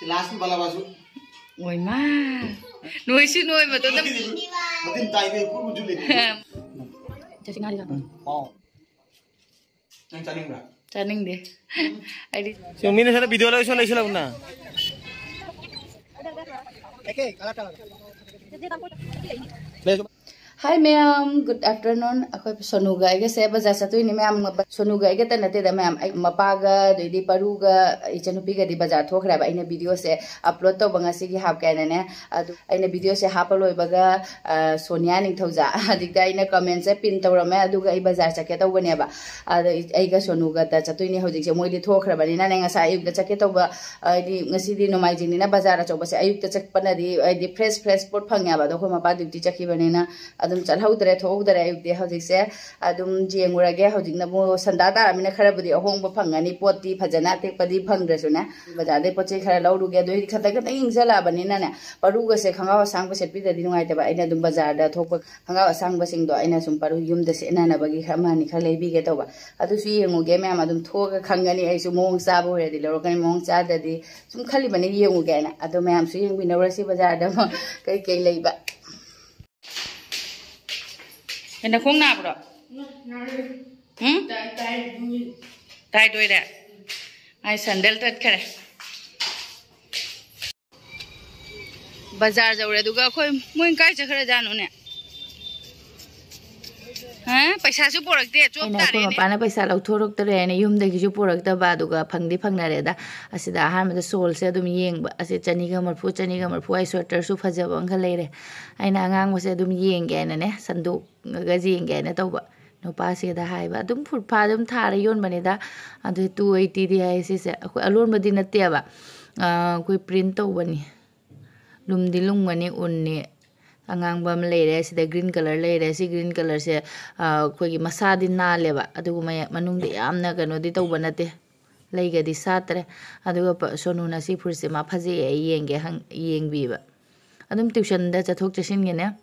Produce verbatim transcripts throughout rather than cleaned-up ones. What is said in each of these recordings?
ꯂꯥꯁꯀꯤ ꯕꯂꯥꯕꯥꯁꯨ꯫ ꯑꯣꯏꯃꯥ꯫ ꯅꯣꯏꯁꯤ ꯅꯣꯏ ꯃꯇꯣꯟꯗ꯫ ꯃꯇꯤꯟ ꯇꯥꯏꯕꯩ ꯀꯨꯔꯨ ꯀꯨꯔꯨ ꯂꯩ꯫ ꯆꯠꯁꯤ ꯉꯥꯔꯤ ꯆꯥꯕ꯫ ꯅꯪ ꯆꯥꯅꯤꯡꯕ꯭ꯔꯥ? ꯆꯥꯅꯤꯡꯗꯦ꯫ ꯑꯩꯗꯤ ꯁꯤ ꯃꯤꯅ ꯁꯥꯟꯅ ꯚꯤꯗꯤꯑꯣ ꯂꯧ ꯁꯣꯟ ꯂꯩꯁꯤꯜꯂꯛꯎꯅ꯫ Hi ꯃꯌꯥꯝ, good afternoon꯫ ꯑꯩꯈꯣꯏ ꯁꯣꯅꯨꯒ ꯑꯩꯒꯁꯦ ꯕꯖꯥꯔ ꯆꯠꯇꯣꯏꯅꯦ ꯃꯌꯥꯝ꯫ ꯁꯣꯅꯨꯒ ꯑꯩꯒꯇ ꯅꯠꯇꯦꯗ ꯃꯌꯥꯝ, ꯑꯩ ꯃꯄꯥꯒ ꯑꯗꯩꯗꯤ ꯄꯔꯨꯒ ꯏꯆꯟꯅꯨꯄꯤꯒꯗꯤ ꯕꯖꯥꯔ ꯊꯣꯛꯈ꯭ꯔꯦꯕ꯫ ꯑꯩꯅ ꯚꯤꯗꯤꯑꯣꯁꯦ ꯑꯞꯂꯣꯗ ꯇꯧꯕ ꯉꯁꯤꯒꯤ ꯍꯥꯞꯀꯦ ꯍꯥꯏꯅꯅꯦ꯫ ꯑꯗꯨ ꯑꯩꯅ ꯚꯤꯗꯤꯑꯣꯁꯦ ꯍꯥꯞꯄ ꯂꯣꯏꯕꯒ, ꯑ, ꯁꯣꯅꯤꯌꯥ ꯅꯤꯡꯊꯧꯖꯥ ꯍꯧꯖꯤꯛꯇ ꯑꯩꯅ ꯀꯃꯦꯟꯁꯦ ꯄꯤꯟ ꯇꯧꯔꯝꯃꯦ, ꯑꯗꯨꯒ ꯑꯩ ꯕꯖꯥꯔ ꯆꯠꯀꯦ ꯇꯧꯕꯅꯦꯕ꯫ ꯑꯗꯣ ꯑꯩꯒ ꯁꯣꯅꯨꯒꯇ ꯆꯠꯇꯣꯏꯅꯦ ꯍꯧꯖꯤꯛꯁꯦ꯫ ꯃꯣꯏꯗꯤ ꯊꯣꯛꯈ꯭ꯔꯕꯅꯤꯅꯅꯦ, ꯉꯁꯥꯏ ꯑꯌꯨꯛꯇ ꯆꯠꯀꯦ ꯇꯧꯕ, ꯍꯥꯏꯗꯤ ꯉꯁꯤꯗꯤ ꯅꯣꯡꯃꯥꯏꯖꯤꯡꯅꯤꯅ ꯕꯖꯥꯔ ꯑꯆꯧꯕꯁꯦ ꯑꯌꯨꯛꯇ ꯆꯠꯄꯅꯗꯤ ꯍꯥꯏꯗꯤ ꯐ꯭ꯔꯦꯁ ꯐ꯭ꯔꯦꯁ ꯄꯣꯠ ꯐꯪꯉꯦꯕ꯫ ꯑꯗꯣ ꯑꯩꯈꯣꯏ ꯃꯄꯥ ꯗ꯭ꯌꯨꯇꯤ ꯆꯠꯈꯤꯕꯅꯤꯅ ꯑꯗꯨꯝ ꯆꯠꯍꯧꯗ꯭ꯔꯦ, ꯊꯣꯛꯍꯧꯗ꯭ꯔꯦ ꯑꯌꯨꯛꯇꯤ꯫ ꯍꯧꯖꯤꯛꯁꯦ ꯑꯗꯨꯝ ꯌꯦꯡꯉꯨꯔꯒꯦ꯫ ꯍꯧꯖꯤꯛꯅ ꯑꯃꯨꯛ ꯁꯟꯗꯥ ꯇꯥꯔꯕꯅꯤꯅ ꯈꯔꯕꯨꯗꯤ ꯑꯍꯣꯡꯕ ꯐꯪꯉꯅꯤ꯫ ꯄꯣꯠꯇꯤ ꯐꯖꯅ ꯑꯇꯦꯛꯄꯗꯤ ꯐꯪꯗ꯭ꯔꯁꯨꯅꯦ, ꯕꯖꯥꯔꯗꯩ ꯄꯣꯠ ꯆꯩ ꯈꯔ ꯂꯧꯔꯨꯒꯦ꯫ ꯑꯗꯨ ꯈꯛꯇꯪ ꯈꯛꯇꯪ ꯏꯪꯁꯜꯂꯛꯑꯕꯅꯤꯅꯅꯦ, ꯄꯔꯨꯒꯁꯦ ꯈꯪꯒꯥꯎ ꯑꯁꯥꯡꯕ ꯁꯦꯠꯄꯤꯗꯗꯤ ꯅꯨꯡꯉꯥꯏꯇꯕ꯫ ꯑꯩꯅ ꯑꯗꯨꯝ ꯕꯖꯥꯔꯗ ꯊꯣꯛꯄ ꯈꯪꯒꯥꯎ ꯑꯁꯥꯡꯕꯁꯤꯡꯗꯣ ꯑꯩꯅ ꯁꯨꯝ ꯄꯔꯨ ꯌꯨꯝꯗ ꯁꯦꯠꯅꯅꯕꯒꯤ ꯈꯔ ꯑꯃ ꯑꯅꯤ ꯈꯔ ꯂꯩꯕꯤꯒꯦ ꯇꯧꯕ꯫ ꯑꯗꯨꯁꯨ ꯌꯦꯡꯉꯨꯒꯦ ꯃꯌꯥꯝ, ꯑꯗꯨꯝ ꯊꯣꯛꯑꯒ ꯈꯪꯒꯅꯤ꯫ ꯑꯩꯁꯨ ꯃꯑꯣꯡ ꯆꯥꯕ ꯑꯣꯏꯔꯗꯤ ꯂꯧꯔꯛꯀꯅꯤ, ꯃꯑꯣꯡ ꯆꯥꯗ꯭ꯔꯗꯤ ꯁꯨꯝ ꯈꯜꯂꯤꯕꯅꯤ ꯌꯦꯡꯉꯨꯒꯦ ꯍꯥꯏꯅ꯫ ꯑꯗꯣ ꯃꯌꯥꯝꯁꯨ ꯌꯦꯡꯃꯤꯟꯅꯧꯔꯁꯤ ꯕꯖꯥꯔꯗ ꯑꯃꯨꯛ ꯀꯩꯀꯩ ꯂꯩꯕ꯫ ꯅꯈꯣꯡ ꯅꯥꯕ꯭ꯔꯣ? ꯎꯝ? ꯇꯥꯏꯗꯣꯏꯔꯦ꯫ ꯑꯩ ꯁꯟꯗꯦꯜ ꯇꯠꯈꯔꯦ꯫ ꯕꯖꯥꯔ ꯌꯧꯔꯦ, ꯑꯗꯨꯒ ꯑꯩꯈꯣꯏ ꯃꯣꯏ ꯀꯥꯏ ꯆꯠꯈ꯭ꯔꯖꯥꯠꯅꯣꯅꯦ? ꯍꯥ? ꯄꯩꯁꯥꯁꯨ ꯄꯣꯔꯛꯇꯦ, ꯆꯣꯞ ꯑꯩꯅ ꯑꯩꯈꯣꯏ ꯇꯥꯔꯦꯅꯦ꯫ ꯃꯄꯥꯅ ꯄꯩꯁꯥ ꯂꯧꯊꯣꯔꯛꯇꯔꯦ ꯍꯥꯏꯅ ꯌꯨꯝꯗꯒꯤꯁꯨ ꯄꯣꯔꯛꯇꯕ, ꯑꯗꯨꯒ ꯐꯪꯗꯤ ꯐꯪꯅꯔꯦꯗ꯫ ꯑꯁꯤꯗ ꯑꯍꯥꯟꯕꯗ ꯁꯣꯜꯁꯦ ꯑꯗꯨꯝ ꯌꯦꯡꯕ, ꯑꯁꯤ ꯆꯅꯤꯒ ꯃꯔꯐꯨ, ꯆꯅꯤꯒ ꯃꯔꯐꯨ ꯍꯥꯏ, ꯁ꯭ꯋꯦꯇꯔꯁꯨ ꯐꯖꯕ ꯑꯃꯒ ꯂꯩꯔꯦ꯫ ꯑꯩꯅ ꯑꯉꯥꯡꯕꯁꯦ ꯑꯗꯨꯝ ꯌꯦꯡꯒꯦ ꯍꯥꯏꯅꯅꯦ, ꯁꯟꯗꯣꯛꯑꯒ ꯌꯦꯡꯒꯦ ꯍꯥꯏꯅ ꯇꯧꯕ꯫ ꯅꯨꯄꯥꯁꯤꯗ ꯍꯥꯏꯕ, ꯑꯗꯨꯝ ꯐꯨꯠ ꯐꯥ ꯑꯗꯨꯝ ꯊꯥꯔ ꯌꯣꯟꯕꯅꯤꯗ꯫ ꯑꯗꯨ two eightyꯗꯤ ꯍꯥꯏ ꯁꯤꯁꯦ꯫ ꯑꯩꯈꯣꯏ ꯑꯂꯣꯟꯕꯗꯤ ꯅꯠꯇꯦꯕ, ꯑꯩꯈꯣꯏ ꯄ꯭ꯔꯤꯟ ꯇꯧꯕꯅꯤ꯫ ꯂꯨꯝꯗꯤ ꯂꯨꯝꯒꯅꯤ, ꯎꯟꯅꯤ꯫ ꯑꯉꯥꯡꯕ ꯑꯃ ꯂꯩꯔꯦ, ꯁꯤꯗ green colour ꯂꯩꯔꯦ꯫ ꯁꯤ green colourꯁꯦ, ꯑ, ꯑꯩꯈꯣꯏꯒꯤ ꯃꯁꯥꯗꯤ ꯅꯥꯜꯂꯦꯕ, ꯑꯗꯨꯒ ꯃꯌꯥ-, ꯃꯅꯨꯡꯗ ꯌꯥꯝꯅ ꯀꯩꯅꯣꯗꯤ ꯇꯧꯕ ꯅꯠꯇꯦ, ꯂꯩꯒꯗꯤ ꯁꯥꯠꯇ꯭ꯔꯦ꯫ ꯑꯗꯨꯒ ꯄ-, ꯁꯣꯅꯨꯅ "ꯁꯤ ꯐꯨꯔꯤꯠꯁꯦ ꯃꯥ ꯐꯖꯩ, ꯑꯩ ꯌꯦꯡꯒꯦ" ꯍꯪ-, ꯌꯦꯡꯕꯤꯕ꯫ ꯑꯗꯨꯝ tuitionꯗ ꯆꯠꯊꯣꯛ ꯆꯠꯁꯤꯟꯒꯤꯅꯦ꯫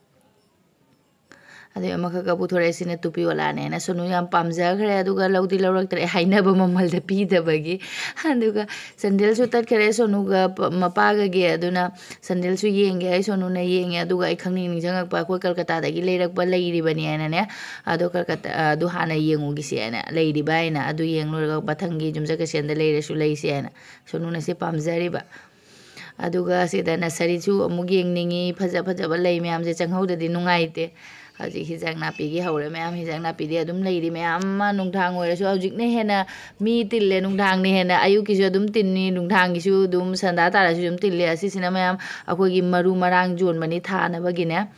ꯑꯗꯩ ꯑꯃꯈꯛꯀ ꯄꯨꯊꯣꯔꯛꯑꯦ, ꯁꯤꯅ ꯇꯨꯄꯤ ꯑꯣꯂꯥꯅꯦꯅ꯫ ꯁꯣꯅꯨ ꯌꯥꯝ ꯄꯥꯝꯖꯈ꯭ꯔꯦ, ꯑꯗꯨꯒ ꯂꯧꯗꯤ ꯂꯧꯔꯛꯇ꯭ꯔꯦ, ꯍꯥꯏꯅꯕ ꯃꯃꯜꯗ ꯄꯤꯗꯕꯒꯤ꯫ ꯑꯗꯨꯒ ꯁꯦꯟꯗꯜꯁꯨ ꯇꯠꯈꯔꯦ ꯁꯣꯅꯨꯒ ꯄ-, ꯃꯄꯥꯒꯒꯤ꯫ ꯑꯗꯨꯅ ꯁꯦꯟꯗꯜꯁꯨ ꯌꯦꯡꯒꯦ ꯍꯥꯏ ꯁꯣꯅꯨꯅ ꯌꯦꯡꯉꯦ, ꯑꯗꯨꯒ ꯑꯩ ꯈꯪꯅꯤꯡ ꯅꯤꯡꯁꯤꯡꯉꯛꯄ, ꯑꯩꯈꯣꯏ ꯀꯜꯀꯇꯥꯗꯒꯤ ꯂꯩꯔꯛꯄ ꯂꯩꯔꯤꯕꯅꯦꯅꯅꯦ꯫ ꯑꯗꯣ ꯀꯜꯀꯇꯥ, ꯑꯗꯨ ꯍꯥꯟꯅ ꯌꯦꯡꯉꯨꯒꯤꯁꯦꯅ ꯂꯩꯔꯤꯕ ꯍꯥꯏꯅ ꯑꯗꯨ ꯌꯦꯡ ꯂꯣꯏꯔꯒ ꯃꯊꯪꯒꯤ ꯌꯨꯝꯁꯀꯩꯁꯦꯟꯗ ꯂꯩꯔꯁꯨ ꯂꯩꯁꯦꯅ ꯁꯣꯅꯨꯅ ꯁꯤ ꯄꯥꯝꯖꯔꯤꯕ꯫ ꯑꯗꯨꯒ ꯁꯤꯗ ꯅꯁꯔꯤꯁꯨ ꯑꯃꯨꯛ ꯌꯦꯡꯅꯤꯡꯉꯤ, ꯐꯖ ꯐꯖꯕ ꯂꯩ ꯃꯌꯥꯝꯁꯦ ꯆꯪꯍꯧꯗꯗꯤ ꯅꯨꯡꯉꯥꯏꯇꯦ꯫ ꯍꯧꯖꯤꯛ ꯍꯤꯟꯖꯥꯡ ꯅꯥꯄꯤꯒꯤ ꯍꯧꯔꯦ ꯃꯌꯥꯝ, ꯍꯤꯟꯖꯥꯡ ꯅꯥꯄꯤꯗꯤ ꯑꯗꯨꯝ ꯂꯩꯔꯤ ꯃꯌꯥꯝ ꯑꯃ꯫ ꯅꯨꯡꯗꯥꯡ ꯑꯣꯏꯔꯁꯨ ꯍꯧꯖꯤꯛꯅ ꯍꯦꯟꯅ ꯃꯤ ꯇꯤꯜꯂꯦ, ꯅꯨꯡꯗꯥꯡꯅ ꯍꯦꯟꯅ꯫ ꯑꯌꯨꯛꯀꯤꯁꯨ ꯑꯗꯨꯝ ꯇꯤꯟꯅꯤ, ꯅꯨꯡꯗꯥꯡꯒꯤꯁꯨ ꯑꯗꯨꯝ ꯁꯟꯗꯥ ꯇꯥꯔꯁꯨ ꯑꯗꯨꯝ ꯇꯤꯜꯂꯦ꯫ ꯑꯁꯤꯁꯤꯅ ꯃꯌꯥꯝ ꯑꯩꯈꯣꯏꯒꯤ ꯃꯔꯨ ꯃꯔꯥꯡ ꯌꯣꯟꯕꯅꯤ ꯊꯥꯅꯕꯒꯤꯅꯦ꯫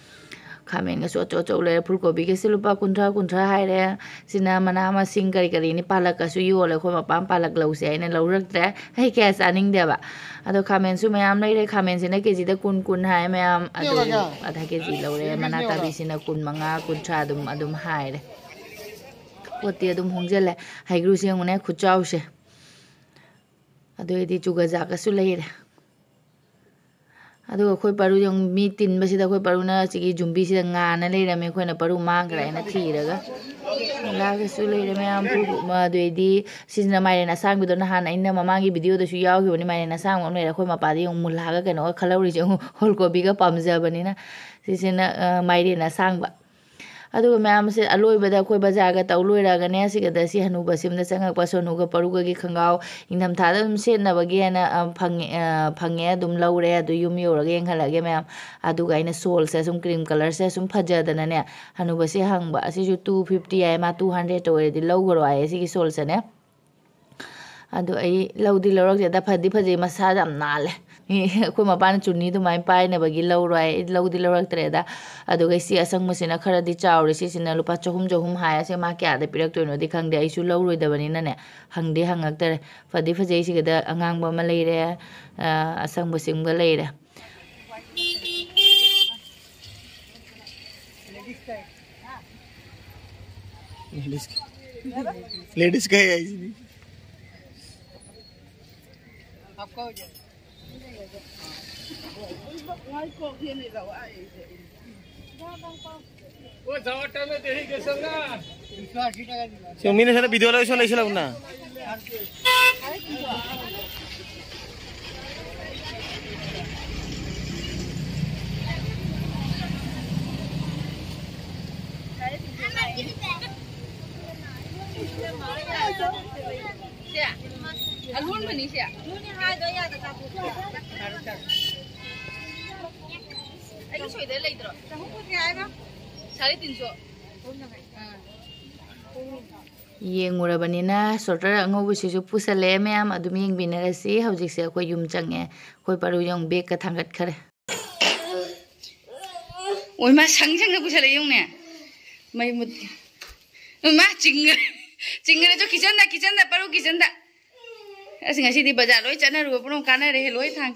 ꯈꯥꯃꯦꯟꯒꯁꯨ ꯑꯆꯧ ꯑꯆꯧ ꯂꯩꯔꯦ꯫ ꯐꯨꯜ ꯀꯣꯕꯤꯒꯁꯦ ꯂꯨꯄꯥ ꯀꯨꯟꯊ꯭ꯔꯥ, ꯀꯨꯟꯊ꯭ꯔꯥ ꯍꯥꯏꯔꯦ꯫ ꯁꯤꯅ ꯃꯅꯥ ꯃꯁꯤꯡ ꯀꯔꯤ ꯀꯔꯤꯅꯤ, ꯄꯥꯂꯛꯀꯁꯨ ꯌꯣꯜꯂꯦ꯫ ꯑꯩꯈꯣꯏ ꯃꯄꯥꯝ ꯄꯥꯂꯛ ꯂꯧꯁꯦ ꯍꯥꯏꯅ ꯂꯧꯔꯛꯇ꯭ꯔꯦ, ꯑꯩ ꯀꯌꯥ ꯆꯥꯅꯤꯡꯗꯦꯕ꯫ ꯑꯗꯣ ꯈꯥꯃꯦꯟꯁꯨ ꯃꯌꯥꯝ ꯂꯩꯔꯦ꯫ ꯈꯥꯃꯦꯟꯁꯤꯅ ꯀꯦꯖꯤꯗ ꯀꯨꯟ, ꯀꯨꯟ ꯍꯥꯏ ꯃꯌꯥꯝ꯫ ꯑꯗꯨ ꯑꯗꯥ ꯀꯦꯖꯤ ꯂꯧꯔꯦ꯫ ꯃꯅꯥ ꯀꯥꯕꯤꯁꯤꯅ ꯀꯨꯟ ꯃꯉꯥ, ꯀꯨꯟꯊ꯭ꯔꯥ ꯑꯗꯨꯝ, ꯑꯗꯨꯝ ꯍꯥꯏꯔꯦ꯫ ꯄꯣꯠꯇꯤ ꯑꯗꯨꯝ ꯍꯣꯡꯖꯜꯂꯦ꯫ ꯍꯩꯒ꯭ꯔꯨꯁꯦ ꯌꯦꯡꯉꯨꯅꯦ, ꯈꯨꯠꯆꯥꯎꯁꯦ꯫ ꯑꯗꯨ ꯑꯣꯏꯗꯤ ꯆꯨꯒꯖꯥꯛꯀꯁꯨ ꯂꯩꯔꯦ꯫ ꯑꯗꯨꯒ ꯑꯩꯈꯣꯏ ꯄꯔꯨ ꯌꯦꯡꯉꯨ, ꯃꯤ ꯇꯤꯟꯕꯁꯤꯗ ꯑꯩꯈꯣꯏ ꯄꯔꯨꯅ ꯑꯁꯤꯒꯤ ꯌꯨꯝꯕꯤꯁꯤꯗ ꯉꯥꯅ ꯂꯩꯔꯝꯃꯦ꯫ ꯑꯩꯈꯣꯏꯅ ꯄꯔꯨ ꯃꯥꯡꯈ꯭ꯔꯦ ꯍꯥꯏꯅ ꯊꯤꯔꯒ꯫ ꯂꯥꯒꯁꯨ ꯂꯩꯔꯦ ꯃꯌꯥꯝ꯫ ꯐꯨ-, ꯐꯨ-, ꯑꯗꯨꯗꯩꯗꯤ ꯁꯤꯁꯤꯅ ꯃꯥꯏꯔꯦꯟ ꯑꯁꯥꯡꯕꯤꯗꯣ, ꯅꯍꯥꯟ ꯑꯩꯅ ꯃꯃꯥꯡꯒꯤ ꯚꯤꯗꯤꯑꯣꯗꯁꯨ ꯌꯥꯎꯈꯤꯕꯅꯤ꯫ ꯃꯥꯏꯔꯦꯟ ꯑꯁꯥꯡꯕ ꯑꯃ ꯂꯩꯔꯦ꯫ ꯑꯩꯈꯣꯏ ꯃꯄꯥꯗ ꯌꯦꯡꯉꯨ, ꯃꯨꯂꯥꯒ ꯀꯩꯅꯣꯒ ꯈꯜꯍꯧꯔꯤꯁꯦ ꯌꯦꯡꯉꯨ, ꯍꯣꯜ ꯀꯣꯕꯤꯒ ꯄꯥꯝꯖꯕꯅꯤꯅ꯫ ꯁꯤꯁꯤꯅ, ꯑ, ꯃꯥꯏꯔꯦꯟ ꯑꯁꯥꯡꯕ꯫ ꯑꯗꯨꯒ ꯃꯌꯥꯝꯁꯦ ꯑꯂꯣꯏꯕꯗ ꯑꯩꯈꯣꯏ ꯕꯖꯥꯔꯒ ꯇꯧ ꯂꯣꯏꯔꯒꯅꯦ, ꯁꯤꯒꯗ ꯁꯤ ꯍꯅꯨꯕ ꯁꯤꯝꯗ ꯆꯪꯉꯛꯄ ꯁꯣꯅꯨꯒ ꯄꯔꯨꯒꯒꯤ ꯈꯣꯡꯒ꯭ꯔꯥꯎ ꯏꯪꯊꯝꯊꯥꯗ ꯑꯗꯨꯝ ꯁꯦꯠꯅꯕꯒꯤ ꯍꯥꯏꯅ, ꯑ, ꯐꯪꯉꯦ, ꯑ, ꯐꯪꯉꯦ, ꯑꯗꯨꯝ ꯂꯧꯔꯦ꯫ ꯑꯗꯨ ꯌꯨꯝ ꯌꯧꯔꯒ ꯌꯦꯡꯍꯜꯂꯒꯦ ꯃꯌꯥꯝ꯫ ꯑꯗꯨꯒ ꯑꯩꯅ ꯁꯣꯜꯁꯦ ꯁꯨꯝ ꯀ꯭ꯔꯤꯝ ꯀꯂꯔꯁꯦ ꯁꯨꯝ ꯐꯖꯗꯅꯅꯦ, ꯍꯅꯨꯕꯁꯦ ꯍꯪꯕ, "ꯑꯁꯤꯁꯨ ꯇꯨ ꯐꯤꯐꯇꯤ ꯍꯥꯏ, ꯃꯥ ꯇꯨ ꯍꯟꯗ꯭ꯔꯦꯗꯇ ꯑꯣꯏꯔꯗꯤ ꯂꯧꯈ꯭ꯔꯣ" ꯍꯥꯏꯌꯦ ꯁꯤꯒꯤ ꯁꯣꯜꯁꯦꯅꯦ꯫ ꯑꯗꯨ ꯑꯩ ꯂꯧꯗꯤ ꯂꯧꯔꯛꯇꯦꯗ, ꯐꯗꯤ ꯐꯖꯩ, ꯃꯁꯥꯗ ꯌꯥꯝ ꯅꯥꯜꯂꯦ꯫ ꯃꯤ ꯑꯩꯈꯣꯏ ꯃꯄꯥꯅ ꯆꯨꯅꯤ ꯑꯗꯨꯃꯥꯏꯅ ꯄꯥꯏꯅꯕꯒꯤ ꯂꯧꯔꯣ ꯍꯥꯏ, ꯑꯩ ꯂꯧꯗꯤ ꯂꯧꯔꯛꯇ꯭ꯔꯦꯗ꯫ ꯑꯗꯨꯒ ꯁꯤ ꯑꯁꯪꯕꯁꯤꯅ ꯈꯔꯗꯤ ꯆꯥꯎꯔꯦ, ꯁꯤꯁꯤꯅ ꯂꯨꯄꯥ ꯆꯍꯨꯝ, ꯆꯍꯨꯝ ꯍꯥꯏ꯫ ꯑꯁꯦ ꯃꯥ ꯀꯌꯥꯗ ꯄꯤꯔꯛꯇꯣꯏꯅꯣꯗꯤ ꯈꯪꯗꯦ, ꯑꯩꯁꯨ ꯂꯧꯔꯣꯏꯗꯕꯅꯤꯅꯅꯦ, ꯍꯪꯗꯤ ꯍꯪꯉꯛꯇꯔꯦ꯫ ꯐꯗꯤ ꯐꯖꯩ꯫ ꯁꯤꯒꯗ ꯑꯉꯥꯡꯕ ꯑꯃ ꯂꯩꯔꯦ, ꯑ, ꯑꯁꯪꯕ ꯁꯤꯝꯒ ꯂꯩꯔꯦ꯫ लेडीज का है इसमें। आपका हो जाएगा। ꯁꯤ ꯃꯤꯅ ꯁꯣꯝꯗ video ꯂꯧꯔ ꯁꯣꯝ ꯂꯩꯁꯤꯜꯂꯛꯎꯅ꯫ ꯁꯦ, ꯑꯂꯣꯟꯕꯅꯤ ꯁꯦ꯫ ꯑꯩꯒꯤ ꯁꯣꯏꯗ ꯂꯩꯇ꯭ꯔꯣ? ꯁꯥꯔꯦ ꯇꯤꯟꯁꯨ꯫ ꯑꯥ꯫ ꯌꯦꯡꯉꯨꯔꯕꯅꯤꯅ ꯁ꯭ꯋꯦꯇꯔ ꯑꯉꯧꯕꯁꯤꯁꯨ ꯄꯨꯁꯜꯂꯛꯑꯦ ꯃꯌꯥꯝ꯫ ꯑꯗꯨꯝ ꯌꯦꯡꯕꯤꯅꯔꯁꯤ꯫ ꯍꯧꯖꯤꯛꯁꯦ ꯑꯩꯈꯣꯏ ꯌꯨꯝ ꯆꯪꯉꯦ꯫ ꯑꯩꯈꯣꯏ ꯄꯔꯨ ꯌꯦꯡꯉꯨ, ꯕꯦꯒꯀ ꯊꯥꯡꯒꯠꯈꯔꯦ꯫ ꯑꯣꯏ ꯃꯥ ꯁꯪ ꯁꯪꯅ ꯄꯨꯁꯜꯂꯛꯑꯦ ꯌꯦꯡꯉꯨꯅꯦ꯫ ꯃꯩ ꯃꯨꯠ-, ꯑꯣꯏ ꯃꯥ ꯆꯤꯡꯈ꯭ꯔꯦ꯫ ꯆꯤꯡꯈ꯭ꯔꯦ꯫ ꯆꯣ, ꯀꯤꯆꯟꯗ, ꯀꯤꯆꯟꯗ, ꯄꯔꯨ ꯀꯤꯆꯟꯗ꯫ ꯑꯁ, ꯉꯁꯤꯗꯤ ꯕꯖꯥꯔ ꯂꯣꯏ ꯆꯠꯅꯔꯨꯕ ꯄꯨꯝꯅꯃꯛ ꯀꯥꯟꯅꯔꯦ, ꯂꯣꯏ ꯊꯥꯡ-,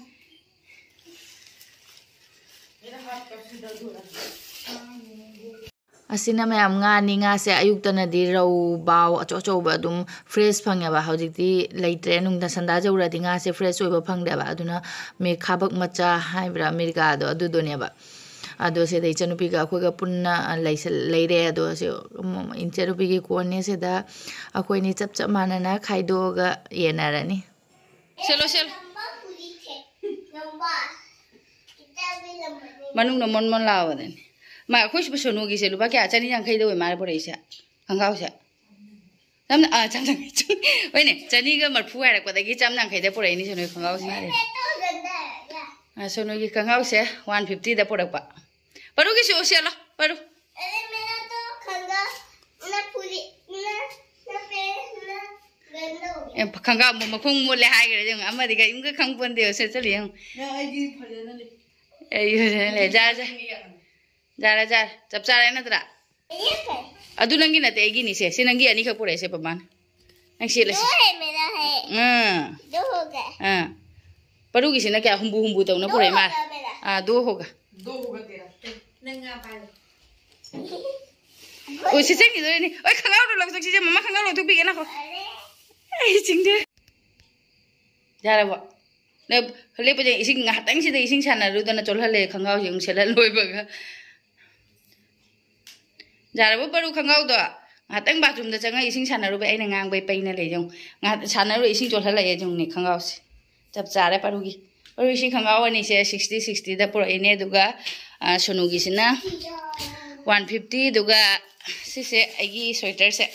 ꯑꯁꯤꯅ ꯃꯌꯥꯝ ꯉꯥꯅꯤ꯫ ꯉꯥꯁꯦ ꯑꯌꯨꯛꯇꯅꯗꯤ ꯔꯧ, ꯕꯥꯎ ꯑꯆꯧ ꯑꯆꯧꯕ ꯑꯗꯨꯝ fresh ꯐꯪꯉꯦꯕ꯫ ꯍꯧꯖꯤꯛꯇꯤ ꯂꯩꯇ꯭ꯔꯦ꯫ ꯅꯨꯡꯗꯥꯡ ꯁꯟꯗꯥ ꯌꯧꯔꯗꯤ ꯉꯥꯁꯦ fresh ꯑꯣꯏꯕ ꯐꯪꯗꯦꯕ꯫ ꯑꯗꯨꯅ ꯃꯦ-, ꯈꯥꯕꯛ ꯃꯆꯥ ꯍꯥꯏꯕ꯭ꯔꯥ, ꯑꯃꯦꯔꯤꯀꯥꯗꯣ ꯑꯗꯨꯗꯨꯅꯦꯕ꯫ ꯑꯗꯣ ꯁꯤꯗ ꯏꯆꯟꯅꯨꯄꯤꯒ ꯑꯩꯈꯣꯏꯒ ꯄꯨꯟꯅ ꯂꯩꯁꯜ-, ꯂꯩꯔꯦ꯫ ꯑꯗꯣ ꯁꯤ, ꯎꯝ, ꯏꯆꯟꯅꯨꯄꯤꯒꯤ ꯀꯣꯟꯅꯦ꯫ ꯁꯤꯗ ꯑꯩꯈꯣꯏꯅꯤ ꯆꯞ ꯆꯞ ꯃꯥꯟꯅꯅ ꯈꯥꯏꯗꯣꯛꯑꯒ ꯌꯦꯟꯅꯔꯅꯤ꯫ ꯁꯦꯠꯂꯣ, ꯁꯦꯠꯂꯣ꯫ ꯃꯅꯨꯡꯗ ꯃꯣꯟ ꯃꯣꯟ ꯂꯥꯎꯕꯗꯅꯤ꯫ ꯃꯥ, ꯑꯩꯈꯣꯏ ꯁꯤꯕꯨ ꯁꯣꯅꯨꯒꯤꯁꯦ ꯂꯨꯄꯥ ꯀꯌꯥ? ꯆꯅꯤ ꯌꯥꯡꯈꯩꯗ ꯑꯣꯏ ꯃꯥꯜꯂꯦ ꯄꯨꯔꯛꯏꯁꯦ, ꯈꯣꯡꯒ꯭ꯔꯥꯎꯁꯦ꯫ ꯆꯝꯅ-, ꯑꯥ, ꯆꯝꯅ-, ꯍꯣꯏꯅꯦ, ꯆꯅꯤꯒ ꯃꯔꯐꯨ ꯍꯥꯏꯔꯛꯄꯗꯒꯤ ꯆꯥꯝ ꯌꯥꯡꯈꯩꯗ ꯄꯨꯔꯛꯏꯅꯤ ꯁꯣꯅꯨꯒꯤ ꯈꯣꯡꯒ꯭ꯔꯥꯎꯁꯦ꯫ ꯑꯥ, ꯁꯣꯅꯨꯒꯤ ꯈꯣꯡꯒ꯭ꯔꯥꯎꯁꯦ one fiftyꯗ ꯄꯨꯔꯛꯄ꯫ ꯄꯔꯨꯒꯤꯁꯨ ꯁꯦꯠꯂꯣ, ꯄꯔꯨ꯫ ꯑꯔꯦ, ꯃꯦꯔꯥ ꯇꯣ ꯈꯪꯒꯥꯎ, ꯅ ꯐꯨꯔꯤꯠ, ꯅ, ꯅ ꯄꯦꯟ, ꯅ ꯀꯩꯅꯣ ꯇꯧꯒꯦ꯫ ꯑꯦ, ꯈꯪꯒꯥꯎ ꯑꯃꯨꯛ ꯃꯈꯣꯡ ꯃꯣꯠꯂꯦ ꯍꯥꯏꯈ꯭ꯔꯦ ꯌꯦꯡꯉꯨ꯫ ꯑꯃꯗꯤ ꯀꯔꯤꯝꯒ ꯈꯪꯄꯣꯟꯇꯦ, ꯁꯦꯠꯆꯜꯂꯤ ꯌꯦꯡꯉꯨ꯫ ꯅ ꯑꯩꯗꯤ ꯐꯖꯅ ꯂꯩ꯫ ꯑꯩ ꯐꯖꯅ ꯂꯩ꯫ ꯖꯥꯔ, ꯖꯥꯔ꯫ ꯖꯥꯔꯦ, ꯖꯥꯔꯦ꯫ ꯆꯞ ꯆꯥꯔꯦ ꯅꯠꯇ꯭ꯔꯥ? ꯑꯗꯨ ꯅꯪꯒꯤ ꯅꯠꯇꯦ, ꯑꯩꯒꯤꯅꯤ꯫ ꯁꯦ, ꯁꯤ ꯅꯪꯒꯤ ꯑꯅꯤꯈꯛ ꯄꯨꯔꯛꯑꯦ, ꯁꯦ, ꯄꯃꯥꯅ꯫ ꯅꯪ ꯁꯦꯠꯂꯁꯤ꯫ ꯗꯣ ꯍꯦ ꯃꯦꯔꯥ ꯍꯦ꯫ ꯑꯥ꯫ ꯗꯣ ꯍꯣ ꯒꯌꯥ꯫ ꯑꯥ꯫ ꯄꯔꯨꯒꯤꯁꯤꯅ ꯀꯌꯥ ꯍꯨꯝꯕꯨ ꯍꯨꯝꯕꯨ ꯇꯧꯅ ꯄꯨꯔꯛꯑꯦ ꯃꯥ꯫ ꯗꯣ ꯍꯣ ꯒꯌꯥ ꯃꯦꯔꯥ꯫ ꯑꯥ, ꯗꯣ ꯍꯣ ꯒꯌꯥ꯫ ꯅꯪ ꯉꯥ ꯄꯥꯏꯔꯣ꯫ ꯑꯣ, ꯁꯤ ꯆꯪꯈꯤꯗꯣꯏꯅꯦ꯫ ꯑꯣꯏ, ꯈꯪꯒꯥꯎꯗꯣ ꯂꯧꯊꯣꯛꯁꯤꯁꯦ, ꯃꯃꯥ ꯈꯪꯒꯥꯎ ꯂꯧꯊꯣꯛꯄꯤꯒꯦ ꯅꯈꯣ꯫ ꯑꯩ ꯆꯤꯡꯗꯦ꯫ ꯌꯥꯔꯕꯣ? ꯅꯪ ꯂꯦꯞꯄꯁꯦ, ꯏꯁꯤꯡ ꯉꯥꯏꯍꯥꯛꯇꯪꯁꯤꯗ ꯏꯁꯤꯡ ꯁꯥꯟꯅꯔꯨꯗꯅ ꯆꯣꯠꯍꯜꯂꯦ, ꯈꯪꯒꯥꯎꯁꯦ ꯑꯃꯨꯛ ꯁꯦꯠꯍꯜ ꯂꯣꯏꯕꯒ꯫ ꯌꯥꯔꯕꯣ ꯄꯔꯨ ꯈꯪꯒꯥꯎꯗꯣ? ꯉꯥꯏꯍꯥꯛꯇꯪ ꯕꯥꯊꯔꯨꯝꯗ ꯆꯪꯉꯒ ꯏꯁꯤꯡ ꯁꯥꯟꯅꯔꯨꯕꯩ ꯑꯩꯅ ꯉꯥꯡꯕꯩ ꯄꯩꯅ ꯂꯩ ꯌꯦꯡꯉꯨ꯫ ꯉꯥꯏꯍꯥꯛ ꯁꯥꯟꯅꯔꯨ, ꯏꯁꯤꯡ ꯆꯣꯠꯍꯜꯂꯛꯑꯦ ꯌꯦꯡꯉꯨꯅꯦ ꯈꯪꯒꯥꯎꯁꯦ꯫ ꯆꯞ ꯆꯥꯔꯦ ꯄꯔꯨꯒꯤ꯫ ꯄꯔꯨ ꯁꯤ ꯈꯪꯒꯥꯎ ꯑꯅꯤꯁꯦ sixty sixtyꯗ ꯄꯨꯔꯛꯏꯅꯦ, ꯑꯗꯨꯒ, ꯑ, ꯁꯣꯅꯨꯒꯤꯁꯤꯅ one fifty, ꯑꯗꯨꯒ ꯁꯤꯁꯦ ꯑꯩꯒꯤ ꯁ꯭ꯋꯦꯇꯔꯁꯦ